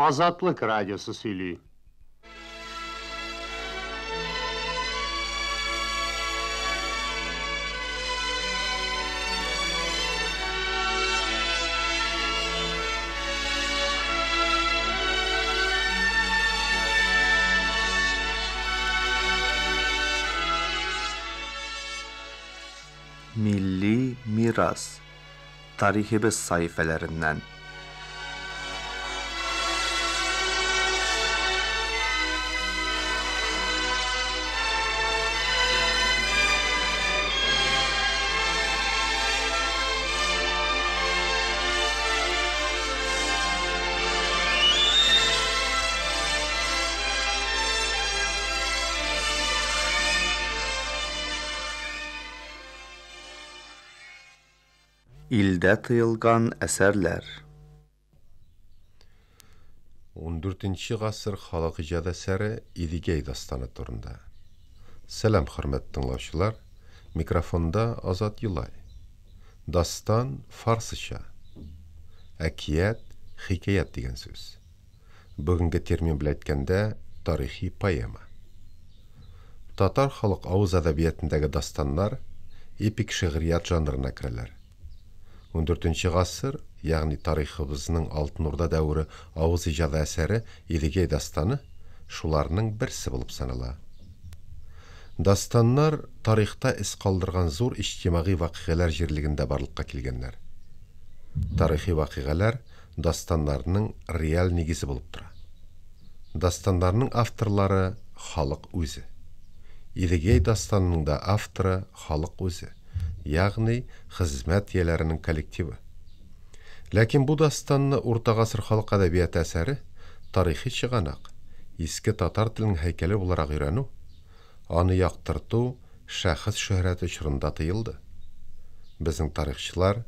Азатлык радиосы сөйли. Милли мирас. Тарихыбыз сәхифәләреннән. Илдә тыелган әсәрләр. 14 гасыр халык иҗат әсәре Идегәй дастаны турында. Сәлам, хөрмәтле тыңлаучылар. Микрофонда Азат Юлай. Дастан фарсыча. Әкият, хикәят дигән сүз. Бүгенге термин белән әйткәндә, тарихи поэма. Татар халык авыз әдәбиятындагы дастаннар эпик шигърият жанрына керәләр. 14 гасыр, ягъни тарихыбызның Алтын Урда дәвере авыз иҗады әсәре Идегәй дастаны шуларның берсе булып санала. Дастаннар тарихта эз калдырган зур иҗтимагый вакыйгалар җирлегендә барлыкка килгәннәр. Тарихи вакыйгалар дастаннарның реаль нигезе булып тора. Дастаннарның авторлары халык үзе. Идегәй дастанының да авторы халык үзе, ягъни хезмәт ияләренең коллективы. Ләкин бу дастанны урта гасыр халык әдәбияты әсәре, тарихи чыганак, иске татар теленең һәйкәле буларак өйрәнү, аны яктырту шәхес шөһрәте чорында тыелды. Безнең тарихчылар,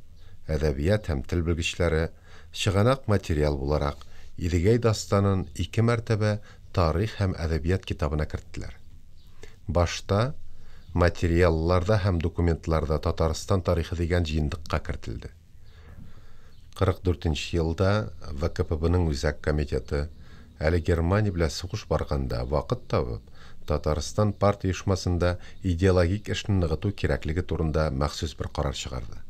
әдәбият һәм тел белгечләре чыганак материал буларак Идегәй дастанын ике мәртәбә тарих һәм әдәбият китабына керттеләр. Башта материалларда һәм документларда Татарстан тарихы дигән җыентыкка кертелде. 44 елда ВКПБның Үзәк комитеты әле Германия белән сугыш барганда вакыт табып, Татарстан партия оешмасында идеологик эшне ныгыту кирәклеге турында махсус бер карар чыгарды.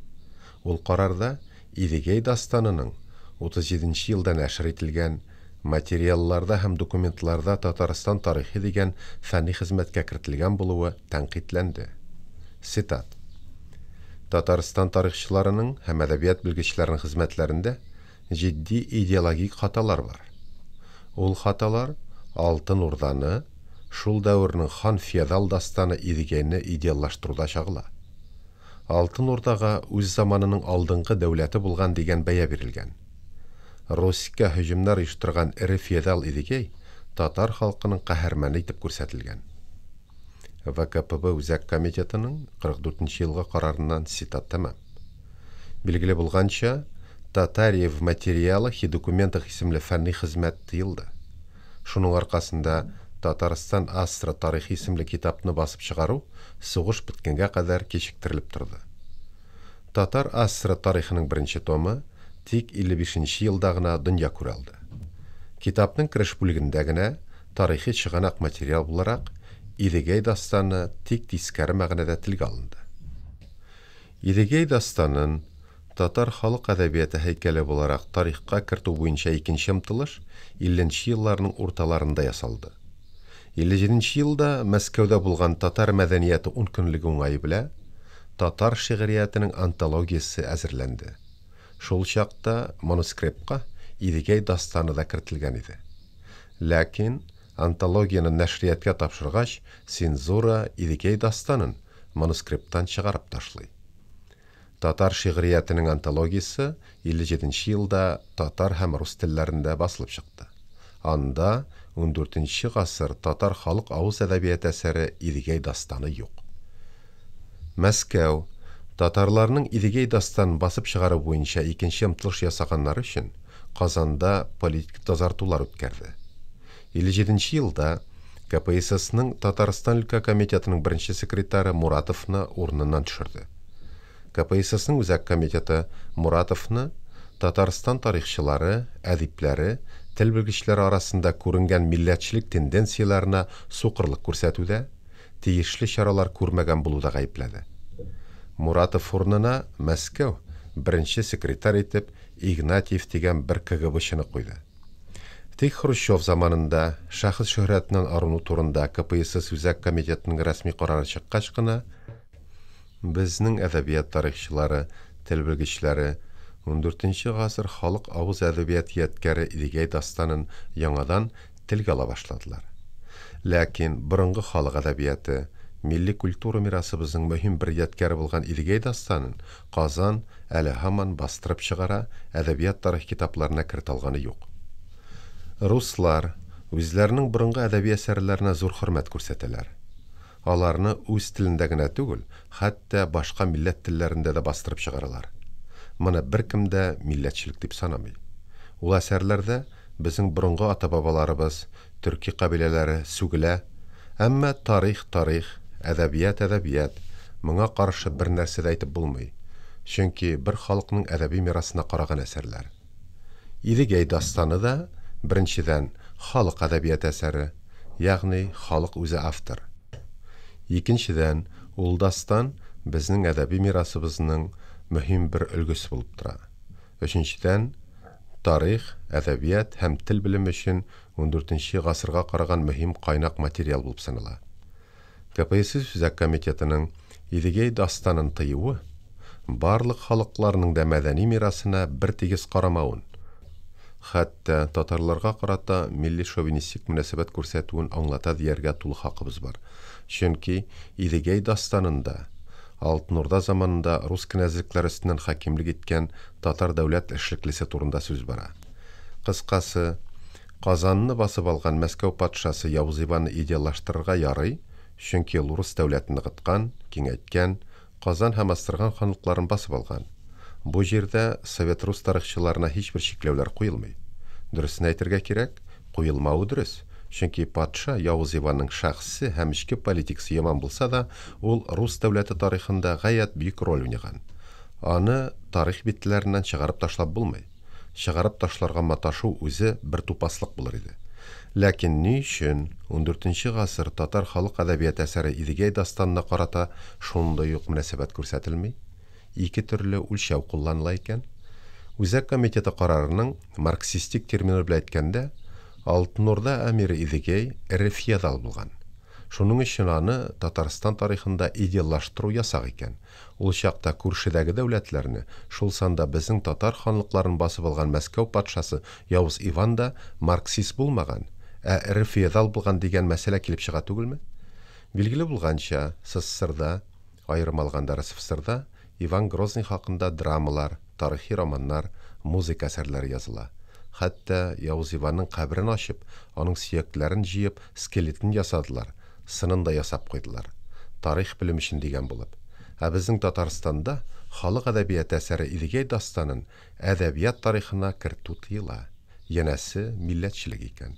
Ул карарда Идегәй дастанының 37 елда нәшер ителгән материалларда һәм документларда Татарстан тарихы дигән фәнни хезмәткә кертелгән булуы тәнкыйтьләнде. Цитат. Татарстан тарихчыларының һәм әдәбият белгечләренең хезмәтләрендә җитди идеологик хаталар бар. Ул хаталар Алтын Урданы, шул дәвернең хан-феодал дастаны Идегәйне идеаллаштыруда чагыла. Алтын Урдага үз заманының алдынгы дәүләте булган дигән бәя бирелгән. Руська һөҗүмнәр оештырган эре феодал Идегәй татар халкының каһарманы итеп күрсәтелгән. ВКПБ Үзәк комитетының 44 елгы карарыннан цитат тәмам. Билгеле булганча, Татария в материалах и документах исемле фәнни хезмәт тыелды. Шуның аркасында Татарстан Астра тарихы исемле китапны басып чыгару сугыш беткәнгә кадәр кичектерелеп торды. Татар Астра тарихының беренче томы тик 55 елда гына дөнья күрә алды. Китапның кереш бүлегендә генә тарихи чыганак материал буларак Идегәй дастаны тик тискәре мәгънәдә телгә алынды. Идегәй дастанын татар халык әдәбияты һәйкәле буларак тарихка кертү буенча икенче омтылыш 50 елларның урталарында ясалды. 57 елда Мәскәүдә булган татар мәдәнияте ункөнлеге уңае белән татар шигъриятенең антологиясе әзерләнде. Шул чакта манускриптка Идегәй дастаны да кертелгән иде. Ләкин антологияне нәшрияткә тапшыргач, цензура Идегәй дастанын манускрипттан чыгарып ташлый. Татар шигъриятенең антологиясе 57 елда татар һәм рус телләрендә басылып чыкты. Анда 14 гасыр татар халык авыз әдәбияты әсәре Идегәй дастаны юк. Мәскәү татарларның Идегәй дастанын басып чыгару буенча икенче омтылыш ясаганнары өчен Казанда политик тазартулар үткәрде. 57 елда КПССның Татарстан өлкә комитетының беренче секретаре Муратовны урыныннан төшерде. КПССның Үзәк комитеты Муратовны Татарстан тарихчылары, әдипләре, тел белгечләре арасында күренгән милләтчелек тенденцияләренә сукырлык күрсәтүдә, тиешле чаралар күрмәгән булуда гаепләде. Муратов урынына Мәскәү беренче секретарь итеп Игнатьев дигән бер КГБчыны куйды. Тик Хрущев заманында шәхес шөһрәтеннән арыну турында КПСС Үзәк комитетының рәсми карары чыккач кына, безнең әдәбият тарихчылары, тел белгечләре 14 гасыр халык авыз әдәбият ядкәре Идегәй дастанын яңадан телгә ала башладылар. Ләкин борынгы халык әдәбияты, милли культура мирасыбызның мөһим бер ядкәре булган Идегәй дастанын Казан әле һаман бастырып чыгара, әдәбият тарих китапларына кертә алганы юк. Руслар үзләренең борынгы әдәби әсәрләренә зур хөрмәт күрсәтәләр. Аларны үз телендә генә түгел, хәтта башка милләт телләрендә дә бастырып чыгаралар. Моны беркем дә милләтчелек дип санамый. Ул әсәрләрдә безнең борынгы ата-бабаларыбыз, төрки кабиләләре сүгелә, әмма тарих тарих, әдәбият әдәбият, моңа каршы бер нәрсә дә әйтеп булмый. Чөнки бер халыкның әдәби мирасына караган әсәрләр. Идегәй дастаны да беренчедән халык әдәбият әсәре, ягъни халык үзе автор. Икенчедән, ул дастан безнең әдәби мирасыбызның мөһим бер өлгесе булып тора. Өченчедән, тарих, әдәбият һәм тел белеме өчен 14 гасырга караган мөһим кайнак материал булып санала. КПСС Үзәк комитетының Идегәй дастанын тыюы барлык халыкларның да мәдәни мирасына бер тигез карамавын, хәтта татарларга карата милли шовинистик мөнәсәбәт күрсәтүен аңлата дияргә тулы хакыбыз бар. Чөнки Идегәй дастанында Алтын Урда заманында рус кенәзлекләре өстеннән хакимлек иткән татар дәүләт эшлеклесе турында сүз бара. Кыскасы, Казанны басып алган Мәскәү патшасы Явыз Иванны идеаллаштырырга ярый, чөнки ул рус дәүләтен ныгыткан, киңәйткән, Казан һәм Астрахань ханлыкларын басып алган. Бу җирдә совет рус тарихчыларына һичбер чикләүләр куелмый. Дөресен әйтергә кирәк, куелмавы дөрес. Чөнки патша Явыз Иванның шәхсе һәм эчке политикасы яман булса да, ул рус дәүләте тарихында гаять бөек роль уйнаган. Аны тарих битләреннән чыгарып ташлап булмый. Чыгарып ташларга маташу үзе бер тупаслык булыр иде. Ләкин ни өчен 14 гасыр татар халык әдәбият әсәре Идегәй дастанына карата шундый ук мөнәсәбәт күрсәтелми? Ике төрле үлчәү кулланыла икән. Үзәк комитеты карарының марксистик термины белән әйткәндә, Алтын Урда әмире Идегәй эре феодал булган. Шуның өчен аны Татарстан тарихында идеаллаштыру ясак икән. Ул чакта күршедәге дәүләтләрне, шул санда безнең татар ханлыкларын басып алган Мәскәү патшасы Явыз Иван да марксист булмаган, ә эре феодал булган дигән мәсьәлә килеп чыга түгелме? Билгеле булганча, СССРда, аерым алганда РСФСРда Иван Грозный хакында драмалар, тарихи романнар, музыка әсәрләре языла. Хәтта Явыз Иванның каберен ачып, аның сөякләрен җыеп, скелетын ясадылар, сынын да ясап куйдылар. Тарих белем өчен дигән булып. Ә безнең Татарстанда халык әдәбияты әсәре Идегәй дастанын әдәбият тарихына кертү тыела. Янәсе милләтчелек икән.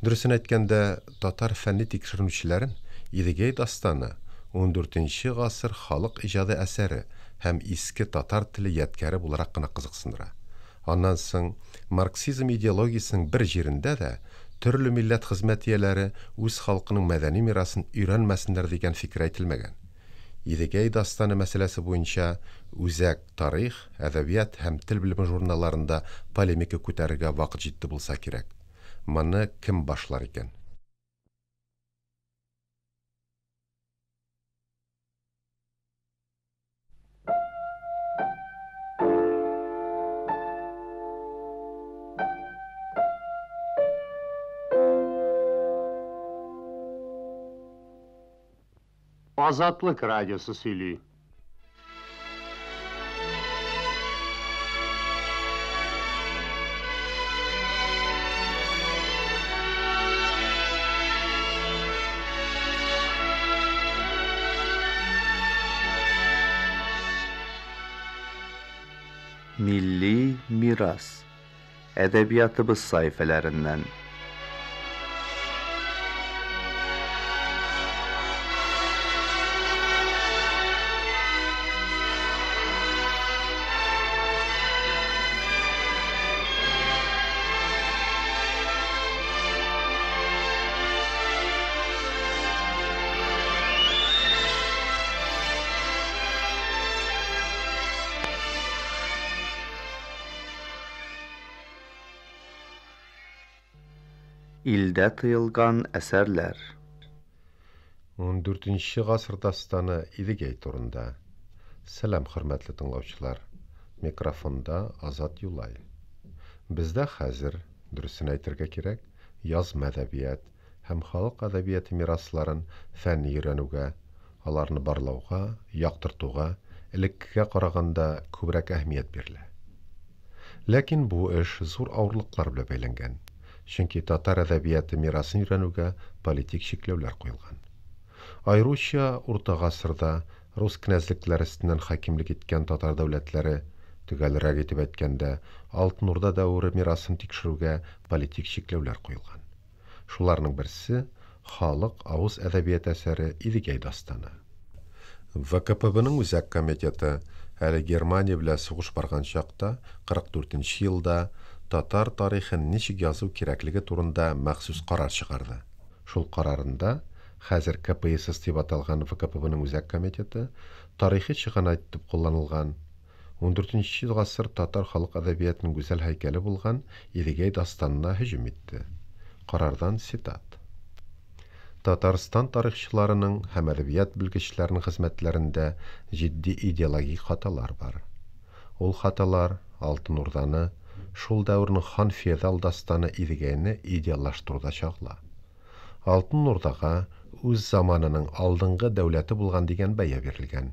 Дөресен әйткәндә, татар фәнни тикшеренүчеләрен Идегәй дастаны 14 гасыр халык иҗады әсәре һәм иске татар теле ядкәре буларак кына кызыксындыра. Аннан соң марксизм идеологиясенең бер җирендә дә төрле милләт хезмәт ияләре үз халкының мәдәни мирасын өйрәнмәсеннәр дигән фикер әйтелмәгән. Идегәй дастаны мәсьәләсе буенча үзәк тарих, әдәбият һәм тел белеме журналларында полемика күтәрергә вакыт җитте булса кирәк. Моны кем башлар икән? Азатлык радиосы сөйли. Milli miras. Edebiyatımız sayfelerinden. Илдә тыелган әсәрләр. Ундүртенче гасыр дастаны Идегәй турында. Сәлам, хөрмәтле тыңлаучылар. Микрофонда Азат Юлай. Бездә хәзер, дөресен әйтергә кирәк, язма әдәбият һәм халык әдәбияты мирасларын фәнни өйрәнүгә, аларны барлауга, яктыртуга элеккегә караганда күбрәк әһәмият бирелә. Ләкин бу эш зур авырлыклар белән бәйләнгән, чөнки татар әдәбияты мирасын өйрәнүгә политик чикләүләр куелган. Аеруча Урта гасырда рус кенәзлекләре өстеннән хакимлек иткән татар дәүләтләре, төгәлрәк итеп әйткәндә, Алтын Урда дәвере мирасын тикшерүгә политик чикләүләр куелган. Шуларның берсе, халык авыз әдәбияты әсәре Идегәй дастаны. ВКПБның Үзәк комитеты әле Германия белән сугыш барган чакта, 44 нче елда, татар тарихын ничек язу кирәклеге турында махсус карар чыгарды. Шул карарында, хәзер КПСС дип аталган ВКПБның Үзәк комитеты, тарихи чыганак итеп кулланылган, ундүртенче гасыр татар халык әдәбиятының гүзәл һәйкәле булган Идегәй дастанына һөҗүм итте. Карардан цитат. Татарстан тарихчыларының һәм әдәбият белгечләренең хезмәтләрендә җитди идеологик хаталар бар. Ул хаталар Алтын Урданы, шул дәвернең хан-феодал дастаны Идегәйне идеаллаштыруда чагыла. Алтын Урдага үз заманының алдынгы дәүләте булган дигән бәя бирелгән.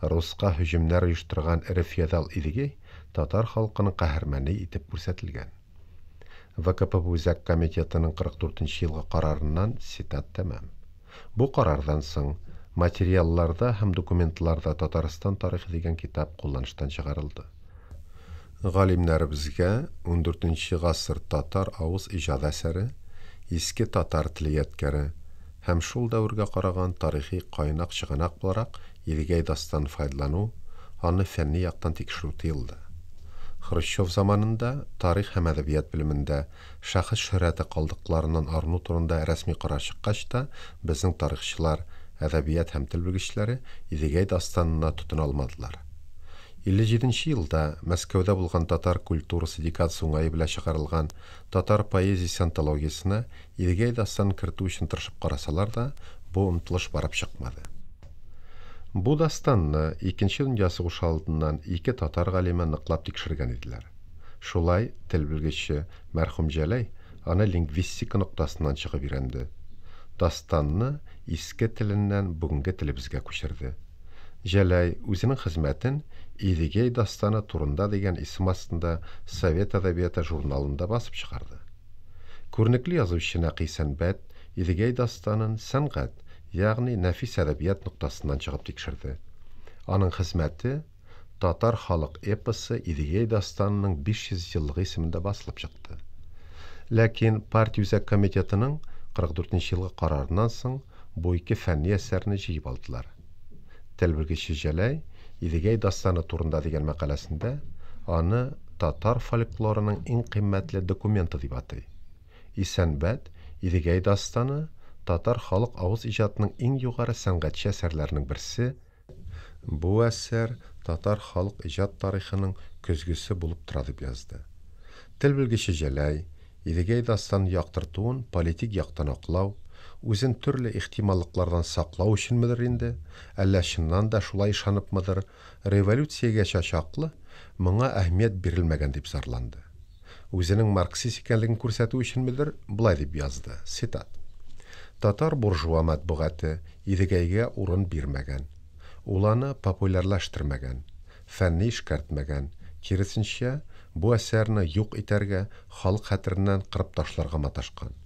Руска һөҗүмнәр оештырган эре феодал Идегәй татар халкының каһарманы итеп күрсәтелгән. ВКПБ Үзәк комитетының 44 нче елгы карарыннан цитат тәмам. Бу карардан соң материалларда һәм документларда Татарстан тарихы дигән китап кулланыштан чыгарылды. Галимнәребезгә ундүртенче гасыр татар авыз иҗады әсәре, иске татар теле ядкәре һәм шул дәвергә караган тарихи кайнак чыганак буларак Идегәй дастанын файдалану, аны фәнни яктан тикшерү тыелды. Хрущев заманында тарих һәм әдәбият белемендә шәхес шөһрәте калдыкларыннан арыну турында рәсми карар чыккач та, безнең тарихчылар, әдәбият һәм тел белгечләре Идегәй дастанына тотына алмадылар. 57 нче елда Мәскәүдә булган татар культурасы декадасы уңае белән чыгарылган Татар поэзиясе антологиясенә Идегәй дастанын кертү өчен тырышып карасалар да, бу омтылыш барып чыкмады. Бу дастанны Икенче дөнья сугышы алдыннан ике татар галиме ныклап тикшергән иделәр. Шулай, тел белгече мәрхүм Җәләй аны лингвистика ноктасыннан чыгып өйрәнде. Дастанны иске теленнән бүгенге телебезгә күчерде. Җәләй үзенең хезмәтен Идегәй дастаны турында дигән исем астында Совет әдәбияты журналында басып чыгарды. Күренекле язучы Нәкый Сәнбәт Идегәй дастанын сәнгать, ягъни нәфис әдәбият ноктасыннан чыгып тикшерде. Аның хезмәте Татар халык эпосы Идегәй дастанының 500 еллыгы исемендә басылып чыкты. Ләкин партия Үзәк Комитетының 44 нче елгы карарыннан соң бу ике фәнни әсәрне җыеп алдылар. Тел белгече Җәләй Идегәй дастаны турында дигән мәкаләсендә аны татар фольклорының иң кыйммәтле документы дип атый. Исәнбәт Идегәй дастаны, татар халык авыз иҗатының иң югары сәнгатьче әсәрләренең берсе, бу әсәр татар халык иҗат тарихының көзгесе булып тора дип язды. Тел белгече Җәләй Идегәй дастанын яктыртуын политик яктан аклау, үзен төрле ихтималлыклардан саклау өченмедер инде, әллә чыннан да шулай ышаныпмыдыр, революциягәчә чаклы моңа әһәмият бирелмәгән дип зарланды. Үзенең марксист икәнлеген күрсәтү өченмедер, болай дип язды, цитат. Татар буржуа матбугаты Идегәйгә урын бирмәгән. Ул аны популярлаштырмаган, фәнни эшкәртмәгән, киресенчә, бу әсәрне юк итәргә, халык хәтереннән кырып ташларга маташкан.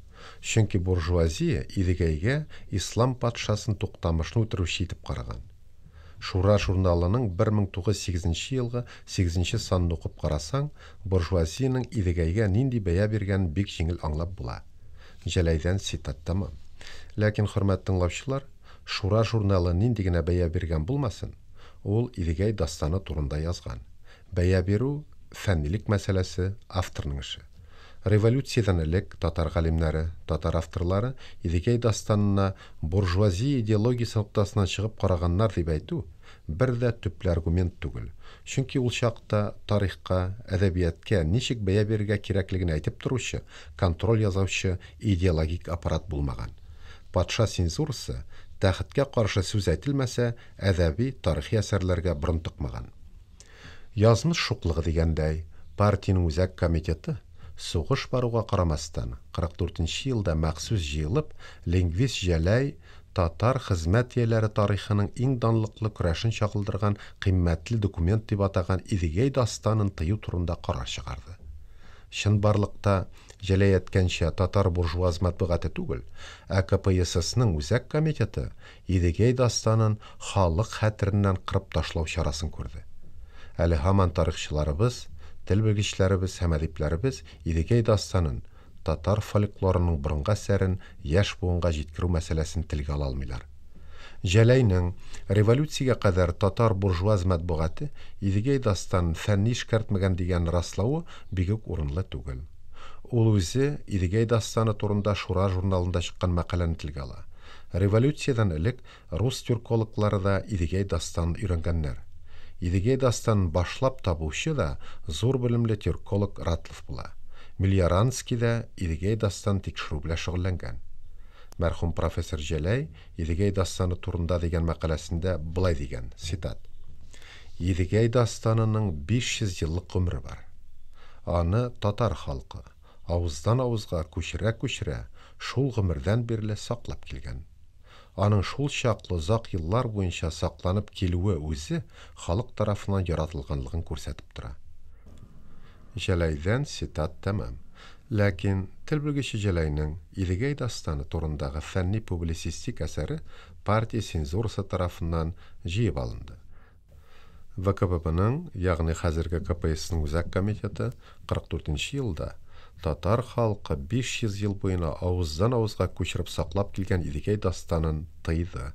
Чөнки буржуазия Идегәйгә ислам патшасын Туктамышны үтерүче итеп караган. Шура журналының 1908 нче елгы сигезенче санын укып карасаң, буржуазиянең Идегәйгә нинди бәя биргәнен бик җиңел аңлап була. Җәләйдән цитат тәмам. Ләкин, хөрмәтле тыңлаучылар, Шура журналы нинди генә бәя биргән булмасын, ул Идегәй дастаны турында язган. Бәя бирү, фәннилек мәсьәләсе, авторның эше. Революциядән элек татар галимнәре, татар авторлары Идегәй дастанына буржуазия идеологиясе ноктасыннан чыгып караганнар дип әйтү, бер дә төпле аргумент түгел. Чөнки ул чакта тарихка, әдәбияткә ничек бәя бирергә кирәклеген әйтеп торучы, контроль ясаучы идеологик аппарат булмаган. Патша цензурасы, тәхеткә каршы сүз әйтелмәсә, әдәби, тарихи әсәрләргә борын тыкмаган. Язмыш шуклыгы дигәндәй, партиянең үзәк комитеты, сугыш баруга карамастан, 44 нче елда махсус җыелып, лингвист Җәләй татар хезмәт ияләре тарихының иң данлыклы көрәшен чагылдырган кыйммәтле документ дип атаган Идегәй дастанын тыю турында карар чыгарды. Чынбарлыкта, Җәләй әйткәнчә, татар буржуаз матбугаты түгел, ә КПССның Үзәк комитеты Идегәй дастанын халык хәтереннән кырып ташлау чарасын күрде. Әле һаман тарихчыларыбыз, тел белгечләребез һәм әдипләребез Идегәй дастанын, татар фольклорының борынгы әсәрен яшь буынга җиткерү мәсьәләсен телгә ала алмыйлар. Җәләйнең революциягә кадәр татар буржуаз матбугаты Идегәй дастанын фәнни эшкәртмәгән дигән раславы бик үк урынлы түгел. Ул үзе Идегәй дастаны турында Шура журналында чыккан мәкаләне телгә ала. Революциядән элек рус тюркологлары да Идегәй дастанын өйрәнгәннәр. Идегәй дастанын башлап табучы да зур белемле тюрколог Ратлов була. Мелиоранский да Идегәй дастанын тикшерү белән шөгыльләнгән. Мәрхүм профессор Җәләй Идегәй дастаны турында дигән мәкаләсендә болай дигән, цитат: Идегәй дастанының 500 еллык гомере бар. Аны татар халкы, авыздан авызга күчерә-күчерә, шул гомердән бирле саклап килгән. Аның шул чаклы озак еллар буенча сакланып килүе үзе халык тарафыннан яратылганлыгын күрсәтеп тора. Җәләйдән цитат тәмам. Ләкин тел белгече Җәләйнең Идегәй дастаны турындагы фәнни-публицистик әсәре партия цензурасы тарафыннан җыеп алынды. ВКПБның, ягъни хәзерге КПССның Үзәк комитеты 44 нче елда татар халкы 500 ел буена авыздан авызга күчереп саклап килгән Идегәй дастанын тыйды.